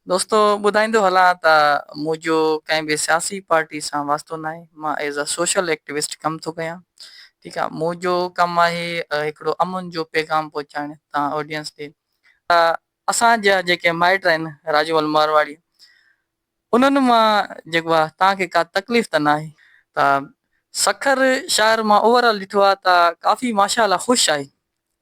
دوستو ٻڌائيندو هلان ته منهنجو ڪنهن به سياسي پارٽي سان واسطو ناهي مان ايز ا سوشل ايڪٽيوسٽ ڪم ٿو ڪيان ٺيڪ آ منهنجو ڪم آهي هڪڙو امن جو پيغام پهچائڻ تان آڊينس ڏي ته اسان جا جيڪي مائٽ آهن راجومل مارواڙي انهن مان جيڪو آ تان کي ڪا تڪليف ته ناهي ته سکر شهر مان اوور آل ڏٺو آ ته ڪافي ماشاء الله خوش آهي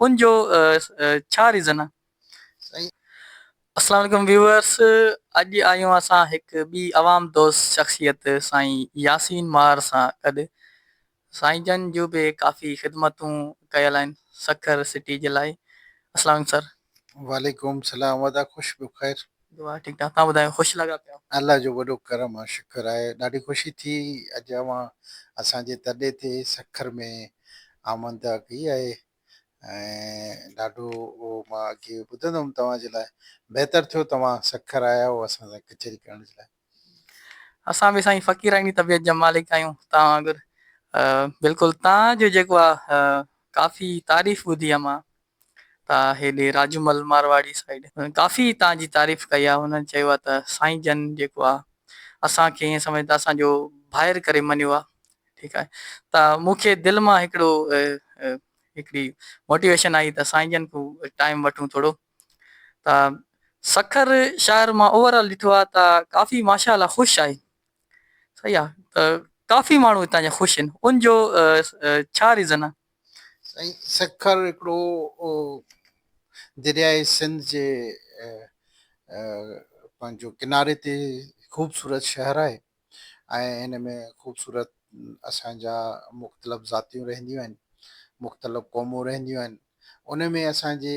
ان جو ڇا ريزن آ. سائين. السلام عليڪم ويوئرس اڄ آيون اسان هڪ ٻي عوام دوست شخصيت سائين ياسين ماهر سان گڏ سائين جن جون به ڪافي خدمتون ڪيل آهن سکر سٽي جي لاء السلام عليڪم سر. وعليڪم سلام ادا خوش بخير. دعا ٺيڪ ٺاڪ تان ٻڌايو خوش لڳا پيا. الله جو وڏو ڪرم آ شڪر آهي ڏاڍي خوشي ٿي اڄ اوهان اسان جي تڏي تي سکر ۾ آمد ڪئي آهي ۽ ڏاڍو اهو مان اڳي ٻڌندو هوم توهان جي لاء بهتر ٿيو توهان سکر آيا آهيو اسان سان ڪچهري ڪرڻ جي لاء. اسان به سائين فقيراڻي طبيعت جا مالڪ آهيون توهان وانگر بلڪل توهان جو جيڪو آ ڪافي تعريف ٻڌي آ مان ته هيڏي راجومل مارواڙي سائيڊ ڪافي توهان جي تعريف ڪئي آ انهن چيو آ ته سائين جن جيڪو آ اسان کي ائين سمجھ ته اسان جو ڀائر ڪري مڃيو آ ٺيڪ آهي ته مون کي دل مان هڪڙو هڪڙي موٽيويشن آئي ته سائين جن کان ٽائيم وٺون ٿورو ته سکر شهر مان اوور آل ڏٺو آهي ته ڪافي ماشاء الله خوش آهي صحيح آهي ته ڪافي ماڻهو هتان جا خوش آهن ان جو ڇا ريزن آهي؟ سائين سکر هڪڙو درياء سنڌ جي پنهنجو ڪناري تي خوبصورت شهر آهي ۽ هن ۾ خوبصورت اسان جا مختلف ذاتيون رهنديون آهن مختلف قومون رهنديون آهن ان ۾ اسان جي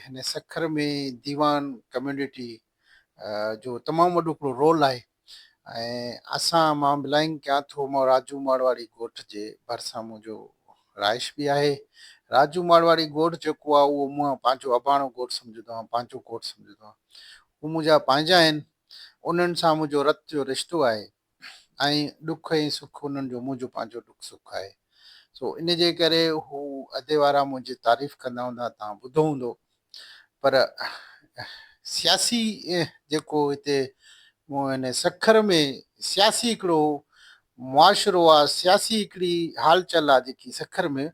هن سکر ۾ ديوان ڪميونٽي جو تمام وڏو هڪڙو رول آهي ۽ اسان مان بلائنگ ڪيان ٿو مان راجو ماڙواڙي ڳوٺ جي ڀرسان منهنجو رهائش به آهي راجو ماڙواڙي ڳوٺ جيڪو آهي اهو مون پنهنجو اباڻو ڳوٺ سمجهندو آهيان پنهنجو ڳوٺ سمجهندو آهيان هو منهنجا پنهنجا آهن انهن سان منهنجو رت جو رشتو آهي ۽ ڏک ۽ سک انهن جو منهنجو پنهنجو ڏک سک آهي. سو ان جي ڪري هو ادي وارا منهنجي تعريف ڪندا هوندا توهان ٻڌو هوندو پر سياسي جيڪو هتي هن سکر ۾ سياسي هڪڙو معاشرو آ سياسي هڪڙي حال چال آ جيڪي سکر ۾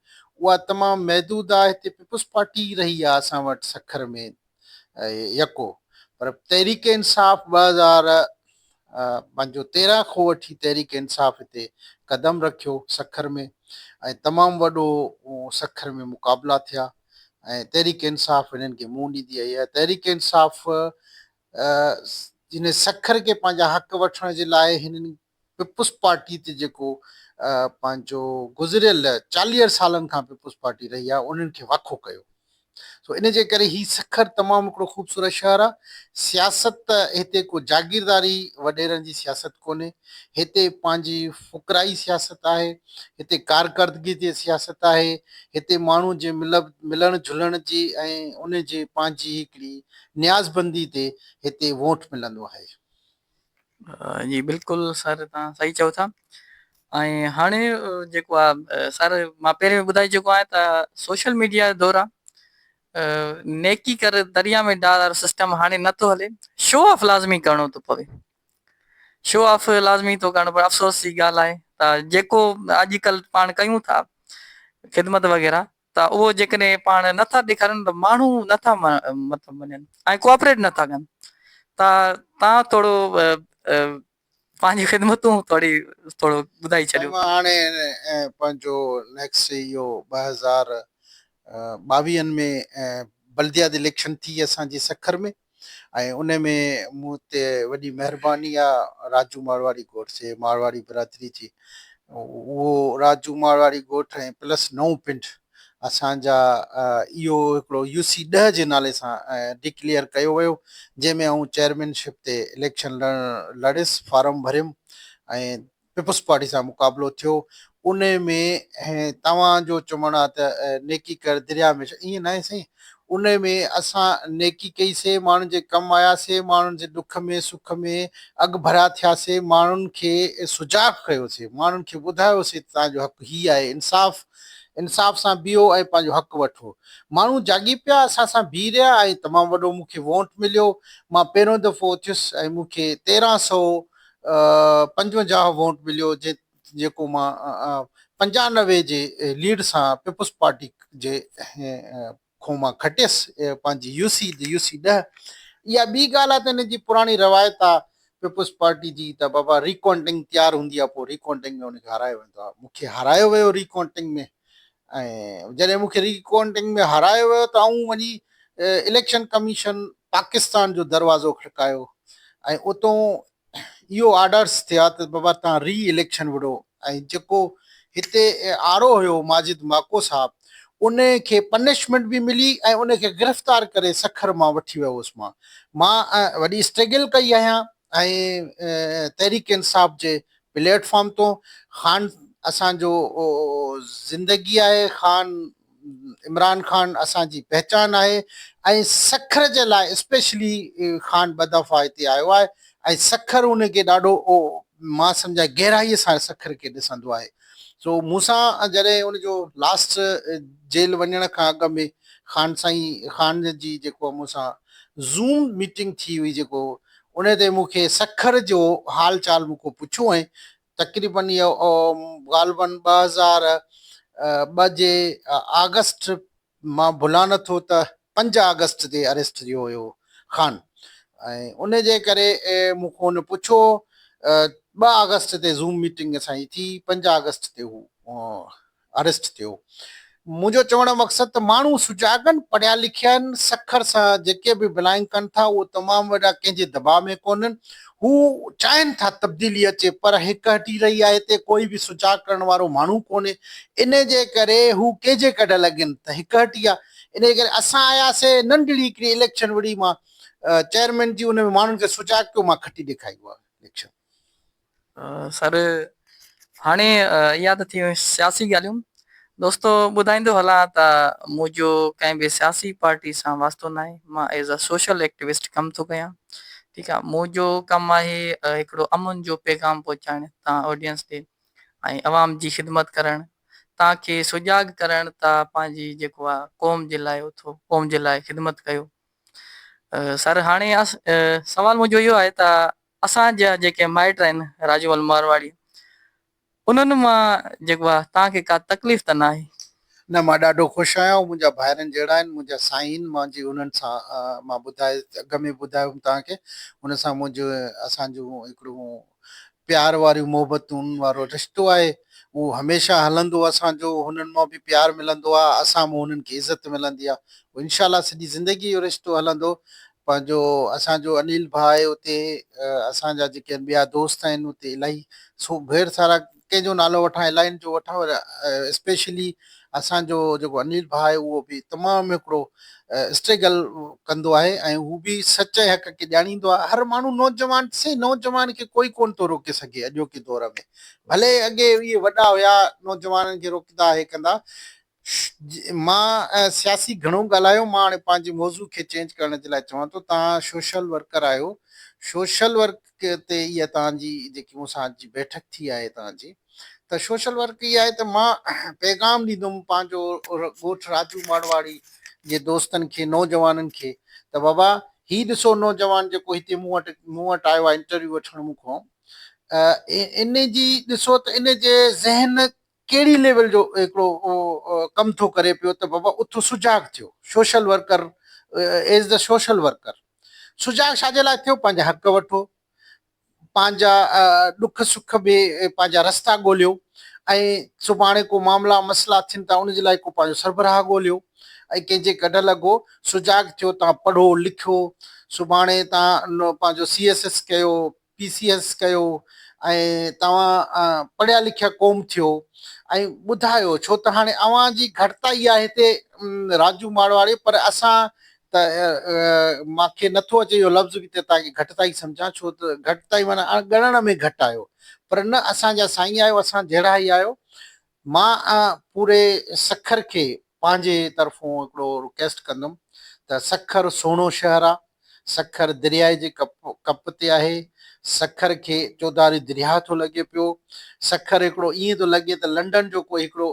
اها تمام محدود آ هتي پيپلز پارٽي رهي آ اسان وٽ سکر ۾ يڪو پر تحريڪ انصاف 2000 پنهنجو 13 کان وٺي تحريڪ انصاف هتي قدم رکيو سکر ۾ ۽ تمام وڏو سکر ۾ مقابلا ٿيا ۽ تحريڪ انصاف هنن کي منهن ڏيندي آئي آهي تحريڪ انصاف جن سکر کي پنهنجا حق وٺڻ جي لاء هنن پيپلز پارٽي تي جيڪو پنهنجو گذريل 40 سالن کان پيپلز پارٽي رهي آهي انهن کي واکو ڪيو سو ان جي ڪري هي سکر تمام هڪڙو خوبصورت شهر آهي سياست هتي ڪو جاگيرداري وڏيرن جي سياست ڪونهي هتي پنهنجي فقرائي سياست آهي هتي ڪارڪردگي جي سياست آهي هتي ماڻهو جي ملڻ جلڻ جي ۽ ان جي پنهنجي هڪڙي نيازبندي تي هتي ووٽ ملندو آهي. جي بلڪل سر توهان صحيح چئو ٿا ۽ هاڻي جيڪو آ سر مان پهرين به ٻڌائي چڪو آهيان ته سوشل ميڊيا جو دور آ نيڪي ڪر دريا ۾ ڊال وارو سسٽم هاڻي نٿو هلي شو آف لازمي ڪرڻو ٿو پوي شو آف لازمي ٿو ڪرڻو پوي افسوس جي ڳالهه آهي ته جيڪو اڄڪلهه پاڻ ڪيون ٿا خدمت وغيره ته اهو جيڪڏهن پاڻ نه ٿا ڏيکاريون ته ماڻهو نه ٿا مطلب مڃن ۽ ڪوآپريٽ نه ٿا ڪن ته تان ٿورو پنهنجي خدمتون ٿوري ٿورو ٻڌائي ڇڏيو. مان هاڻي پنهنجو نيڪسٽ اهو 2022 ۾ بلديات اليڪشن ٿي اسان جي سکر ۾ ۽ ان ۾ مون تي وڏي مهرباني آ راجو مارواڙي ڳوٺ جي مارواڙي برادري جي اهو راجو مارواڙي ڳوٺ ۽ پلس نئون پنڊ اسان جا اهو هڪڙو يو سي 10 جي نالي سان ڊڪليئر ڪيو ويو جنهن ۾ آئون چيئرمين شپ تي اليڪشن لڙيس فارم ڀريم ۽ پيپلز پارٽي سان مقابلو ٿيو ان ۾ توهان جو چوڻ آ ته نيڪي ڪر درياء ۾ ائين ناهي سائين ان ۾ اسان نيڪي ڪئي سي ماڻهن جي ڪم آيا سي ماڻهن جي ڏک ۾ سک ۾ اڳڀرا ٿيا سي ماڻهن کي سجاڳ ڪيو سي ماڻهن کي ٻڌايو سي ته توهان جو حق هي آهي انصاف انصاف سان بيهو ۽ پنهنجو حق وٺو. ماڻهو جاڳي پيا، اسان سان بيهي رهيا ۽ تمام وڏو مون کي وونٽ مليو. مان پهريون دفعو اٿيس ۽ مون کي 1355 وونٽ مليو جيڪو مان 95 جي ليڊ سان پيپلز پارٽي جي کان مان کٽيس پنهنجي يو سي يو سي 10. اها ٻي ڳالهه آهي ته هن جي پراڻي روايت آهي پيپلز پارٽي جي ته بابا ريڪائونٽنگ تيار هوندي آهي پوء ريڪائونٽنگ ۾ ان کي هارايو ويندو آهي. مون کي هارايو ويو ريڪائونٽنگ ۾ ۽ جڏهن مون کي ريڪائونٽنگ ۾ هارايو ويو ته آئون وڃي اليڪشن ڪميشن پاڪستان جو دروازو کڙڪايو ۽ اتون اهو آرڊرس ٿيا ته بابا تان ري اليڪشن وڙهو ۽ جيڪو هتي آر او هيو ماجد ماڪو صاحب ان کي پنشمينٽ به ملي ۽ ان کي گرفتار ڪري سکر مان وٺي ويو هوس مان مان وڏي اسٽرگل ڪئي آهيان ۽ تحريڪ انصاف جي پليٽ فارم تون خان اسان جو زندگي آهي خان عمران خان اسان جي پهچان آهي ۽ سکر جي لاء اسپيشلي خان ٻه دفعا هتي آيو آهي ۽ سکر ان کي ڏاڍو مان سمجهان گهرائي سان سکر کي ڏسندو آهي سو مون سان جڏهن ان جو لاسٽ جيل وڃڻ کان اڳ ۾ خان سائين خان جي جيڪو مون سان زوم ميٽنگ ٿي هئي جيڪو ان تي مون کي سکر جو حال چال مون کان پڇيو ۽ تقريبن اهو غالباً 2002 جي آگسٽ مان ڀلان نه ٿو ته 5 آگسٽ تي اريسٽ ٿيو هيو خان ۽ ان جي ڪري مون کان هن پڇيو 2 آگسٽ تي زوم ميٽنگ اسان جي ٿي 5 آگسٽ تي هو اريسٽ ٿيو. منهنجو چوڻ جو مقصد ته ماڻهو سجاڳ آهن، پڙهيا لکيا آهن، سکر سان جيڪي به بلانگ ڪن ٿا اهو تمام وڏا ڪنهن جي دٻاء ۾ ڪونهن، هو چاهين ٿا تبديلي اچي پر هڪ هٽي رهي آهي هتي ڪوئي به سجاڳ ڪرڻ وارو ماڻهو ڪونهي ان جي ڪري هو ڪنهن جي ڪڍ لڳين ته هڪ هٽي آهي ان جي ڪري اسان آياسي ننڍڙي هڪڙي اليڪشن وڙهي مان چيئرمين جي ان ۾ ماڻهن کي سجاڳ ڪيو مان کٽي ڏيکاري اها اليڪشن. سر هاڻي اها ته ٿي ويون سياسي ڳالهيون دوستو ٻڌائيندو هلان ته منهنجو ڪنهن به سياسي پارٽي سان واسطو ناهي مان ايز ا سوشل ايڪٽيوسٽ ڪم ٿو ڪيان ٺيڪ آهي منهنجو ڪم آهي هڪڙو امن جو پيغام پهچائڻ تان آڊينس ڏي ۽ عوام جي خدمت ڪرڻ تان کي سجاڳ ڪرڻ ته پنهنجي جيڪو آهي قوم جي لاء اٿو قوم جي لاء خدمت ڪيو سر هاڻي سوال منهنجو اهو آهي ته اسان جا جيڪي مائٽ آهن راجومل مارواڙي انهن مان جيڪو آهي توهان کي ڪا تڪليف ته ناهي؟ نه مان ڏاڍو خوش آهيان هو منهنجا ڀائرن جهڙا آهن منهنجا سائين منهنجي انهن سان مان ٻڌائي اڳ ۾ ٻڌايو هوم توهان کي ان سان منهنجو اسان جون هڪڙو پيار واريون محبتون وارو رشتو آهي اهو هميشه هلندو اسان جو هنن مان به پيار ملندو آهي اسان مان هنن کي عزت ملندي آهي انشاء الله سڄي زندگي اهو رشتو هلندو پنهنجو اسان جو انيل ڀاء آهي اتي اسان جا جيڪي ٻيا دوست آهن اتي الاهي سو ڀير سارا ڪنهن جو نالو وٺان الاهين جو وٺان پر اسپيشلي اسان جو جيڪو انيل ڀاء آهي اهو به تمام هڪڙو اسٽرگل ڪندو آهي ۽ هو به سچ ۽ حق کي ڄاڻيندو آهي هر ماڻهو نوجوان سي نوجوان کي ڪوئي ڪون ٿو روڪي سگهي اڄوڪي دور ۾ ڀلي اڳي اهي وڏا هيا نوجوانن کي روڪندا هي ڪندا مان سياسي گهڻو ڳالهايو مان هاڻي پنهنجي موضوع کي چينج ڪرڻ جي لاء چوان ٿو توهان سوشل ورڪر آهيو سوشل ورڪ تي اها توهان جي جيڪي مون سان اڄ جي بيٺڪ ٿي آهي توهان جي ته سوشل ورڪ اها آهي ته مان پيغام ڏيندم پنهنجو ڳوٺ راجو ماڙواڙي جي دوستن کي نوجوانن کي ته بابا هي ڏسو نوجوان جيڪو هتي مون وٽ مون وٽ آيو آهي انٽرويو وٺڻ مون کان ان جي ڏسو ته ان جي ذهن ڪهڙي ليول جو هڪڙو ڪم ٿو ڪري پيو ته بابا اٿو سجاڳ ٿيو social worker as the social worker سجاڳ ڇا جي لاء ٿيو پنهنجا حق وٺو پنهنجا ڏک سک به پنهنجا رستا ڳوليو ۽ سڀاڻي ڪو معاملا مسئلا ٿين ٿا ان جي لاء ڪو پنهنجو سربراهه ڳوليو ۽ ڪنهن جي ڪڍ لڳو سجاڳ ٿيو تان پڙهو لکيو سڀاڻي تان پنهنجو سي ايس ايس ڪيو پي سي ايس ڪيو ۽ توهان پڙهيا لکيا قوم ٿيو ۽ ٻڌايو ڇو ته هاڻي اوهان جي گهٽتائي آهي هتي راجو ماڙواڙي پر اسان ته مانکي نٿو اچي اهو لفظ به ته توهان کي گهٽتائي سمجهان ڇو ته گهٽتائي معنيٰ ڳڻڻ ۾ گهٽ آهيو پر نه اسان جا سائين آهيو اسان جهڙا ئي آهيو مان پوري سکر کي پنهنجي طرفون هڪڙو رڪويسٽ ڪندم ته سکر سهڻو شهر آ سکر درياء جي ڪپ ڪپ تي آهي. سکر کي چوڌاري درياهه ٿو لڳي پيو. سکر هڪڙو ائين ٿو لڳي ته لنڊن جو ڪو هڪڙو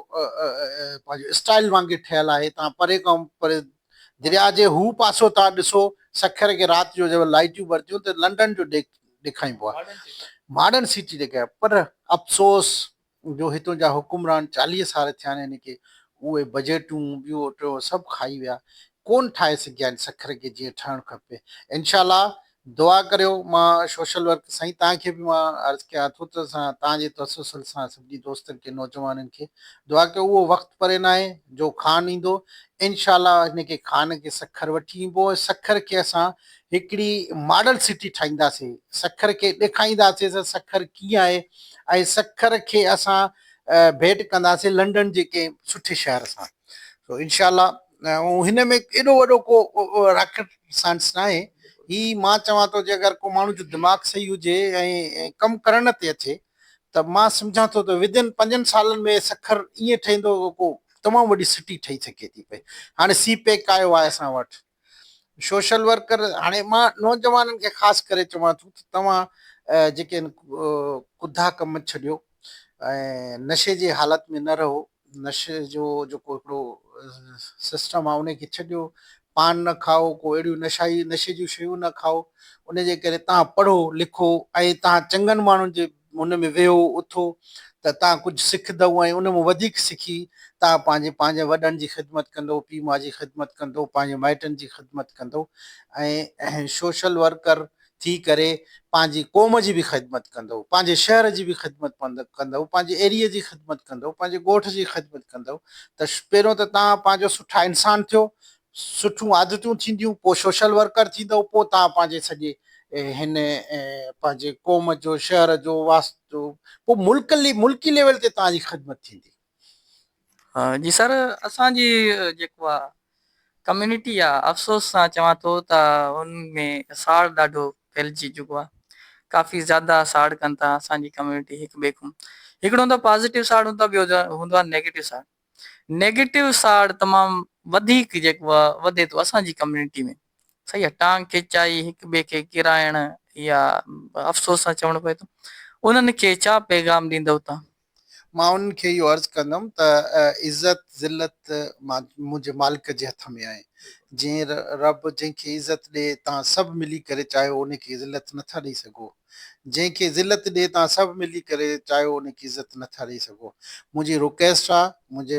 پنهنجو اسٽائل وانگي ٺهيل آهي. تان پري کان پري درياهه جي هو پاسو تان ڏسو سکر کي رات جو جڏهن لائٽيون ٻرتيون ته لنڊن جو ڏيک ڏيکائينبو آهي. ماڊرن سٽي ڏيکائي پر افسوس جو هتون جا حڪمران 40 سال ٿيا آهن هن کي اهي بجيٽون ٻيو ٽيو سڀ کائي ويا ڪون ٺاهي سگهيا آهن سکر کي جيئن ٺهڻ کپي انشاء الله دعا ڪريو مان سوشل ورڪ سائين توهان کي به مان عرض ڪيان ٿو ته سان توهان جي تسلسل سان سڀني دوستن کي نوجوانن کي دعا ڪيو اهو وقت پري ناهي جو خان ايندو انشاء الله هن کي خان کي سکر وٺي اينبو ۽ سکر کي اسان هڪڙي ماڊل سٽي ٺاهينداسين سکر کي ڏيکائينداسين ته سکر ڪيئن آهي ۽ سکر کي اسان ڀيٽ ڪنداسين لنڊن جي ڪنهن سٺي شهر سان سو انشاء الله هن ۾ ايڏو وڏو ڪو راڪيٽ سائنس ناهي هي مان چوان ٿو جي اگر ڪو ماڻهو جو دماغ صحيح هجي ۽ ڪم ڪرڻ تي اچي ته مان سمجهان ٿو ته ودن پنجن سالن ۾ سکر ائين ٺهندو ڪو تمام وڏي سٽي ٺهي سگهي ٿي پئي هاڻي سي پيڪ آيو آهي اسان وٽ سوشل ورڪر هاڻي مان نوجوانن کي خاص ڪري چوان ٿو ته توهان جيڪي آهن ڪڌا ڪم ڇڏيو ۽ نشي جي حالت ۾ نه رهو نشي جو جيڪو هڪڙو سسٽم آهي ان کي ڇڏيو پان نه کائو ڪو اهڙيون نشائي نشي جون شيون نه کائو ان جي ڪري توهان پڙهو لکو ۽ توهان چڱن ماڻهن جي ان ۾ ويهو اٿو ته توهان ڪجهه سکندؤ ۽ ان مان وڌيڪ سکي توهان پنهنجي پنهنجي وڏن جي خدمت ڪندؤ، پيء ماء جي خدمت ڪندؤ، پنهنجي مائٽن جي خدمت ڪندؤ ۽ سوشل ورڪر ٿي ڪري پنهنجي قوم جي به خدمت ڪندؤ، پنهنجي شهر جي به خدمت ڪندؤ، پنهنجي ايريي جي خدمت ڪندؤ، پنهنجي ڳوٺ جي خدمت ڪندؤ ته پهريون ته توهان پنهنجو سٺا انسان ٿيو، سٺيون عادتون ٿينديون پوء سوشل ورڪر ٿيندؤ پوء توهان پنهنجي سڄي هن پنهنجي قوم جو شهر جو واسطو پوء ملڪ ملڪي ليول تي توهان جي خدمت ٿيندي. جي سر اسان جي جيڪو آ ڪميونٽي آ افسوس سان چوان ٿو ته ان ۾ ساڙ ڏاڍو ڦهلجي چڪو آ ڪافي زياده ساڙ ڪن ٿا اسان جي ڪميونٽي هڪ ٻئي کان هڪڙو هوندو آ پازيٽو ساڙ هوندو آ ٻيو هوندو آ نيگيٽو ساڙ نيگيٽو ساڙ تمام وڌيڪ جيڪو آ وڌي ٿو اسان جي ڪميونٽي ۾ صحيح آ ٽانگ کيچائي هڪ ٻئي کي ڪيرائڻ يا افسوس سان چوڻو پئي ٿو انهن کي ڇا پيغام ڏيندؤ تان. مان انهن کي اهو عرض ڪندم ته عزت ذلت مان منهنجي مالڪ جي هٿ ۾ آهي جنهن رب جنهن کي عزت ڏي تان سڀ ملي ڪري چاهيو ان کي ذلت نٿا ڏئي سگهو. جنهن کي ذلت ڏي تان سڀ ملي ڪري چاهيو ان کي عزت نٿا ڏئي سگهو. منهنجي رڪويسٽ آ منهنجي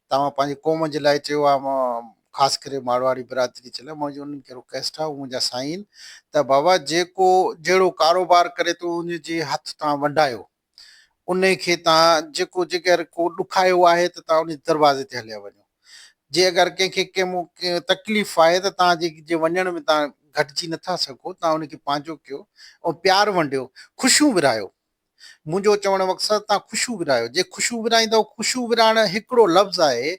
توهان پنهنجي قوم جي لاء چيو آ خاص ڪري ماڙواڙي برادري جي لاء منهنجي انهن کي رڪويسٽ آ هو منهنجا سائين ته بابا جيڪو جهڙو ڪاروبار ڪري ٿو ان جي هٿ تان ونڊايو. انهي کي تان جيڪو جيڪر ڪو ڏکايو آهي ته تان انهي دروازي تي هليا وڃو. جي اگر ڪنهن کي ڪنهن مون تڪليف آهي ته تان جي جي وڃڻ ۾ تان گهٽجي نٿا سگهو تان انهي کي پنهنجو ڪيو ۽ پيار ونڊيو، خوشيون ورهايو. منهنجو چوڻ جو مقصد تان خوشيون ورهايو. جي خوشيون ورهائيندؤ، خوشيون ورهائڻ هڪڙو لفظ آهي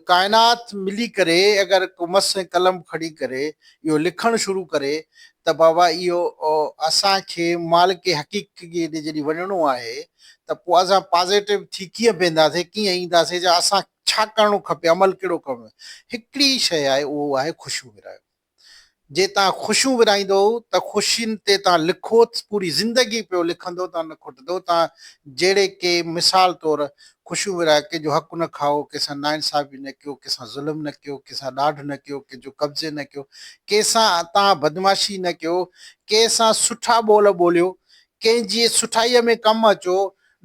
ڪائنات ملي ڪري اگر ڪو مس ۽ قلم کڻي ڪري اهو لکڻ شروع ڪري ته بابا اهو اسان کي مالڪ حقيقي ڏي جڏهن وڃڻو آهي ته پوء اسان پازيٽو ٿي ڪيئن وينداسين ڪيئن اينداسين يا اسان ڇا ڪرڻو کپي عمل ڪهڙو ڪرڻو هڪڙي شيء آهي اهو آهي خوشيون ورهايو. جي توهان خوشيون ورهائيندؤ ته خوشين تي توهان لکو پوري زندگي پيو لکندو توهان نه کٽندو توهان جهڙي ڪي مثال طور خوشيون ورهايو ڪنهن جو حق نه کائو ڪنهن سان ناانصافي نه ڪيو ڪنهن سان ظلم نه ڪيو ڪنهن سان ڏاڍ نه ڪيو ڪنهن جو قبضي نه ڪيو ڪنهن سان توهان بدمعاشي نه ڪيو ڪنهن سان سٺا ٻول ٻوليو ڪنهن جي سٺائي ۾ ڪم اچو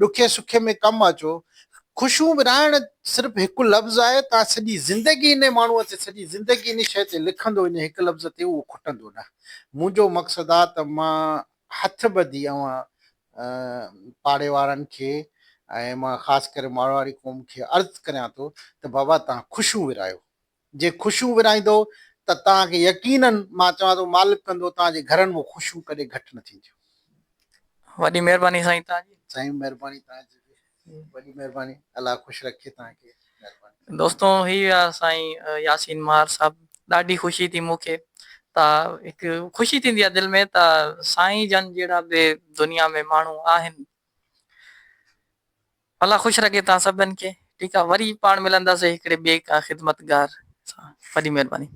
ڏکي سکي ۾ ڪم اچو. خوشيون ورهائڻ صرف هڪ لفظ آهي، توهان سڄي زندگي انهي ماڻهوء تي سڄي زندگي انهي شيء تي لکندو انهي هڪ لفظ تي اهو کٽندو نه. منهنجو مقصد آهي ته مان هٿ ٻڌي اوهان پاڙي وارن کي ۽ مان خاص ڪري ماڙواري قوم کي عرض ڪريان ٿو ته بابا توهان خوشيون ورهايو. جي خوشيون ورهائيندؤ ته توهان کي يقيناً مان چوان ٿو مالڪ ڪندو توهان جي گهرن مان خوشيون ڪڏهن گهٽ نه ٿينديون. وڏي مهرباني سائين توهان جي. سائين مهرباني توهان جي به وڏي مهرباني الله خوش رکي توهان کي مهرباني. دوستو هي هيا سائين ياسين مهار صاحب ڏاڍي خوشي ٿي مون کي ته هڪ خوشي ٿيندي آهي دل ۾ ته سائين جن جهڙا به دنيا ۾ ماڻهو آهن الله خوش رکي توهان سڀن کي ٺيڪ آ وري پاڻ ملنداسين هڪڙي ٻئي ڪا خدمتگار سان وڏي مهرباني.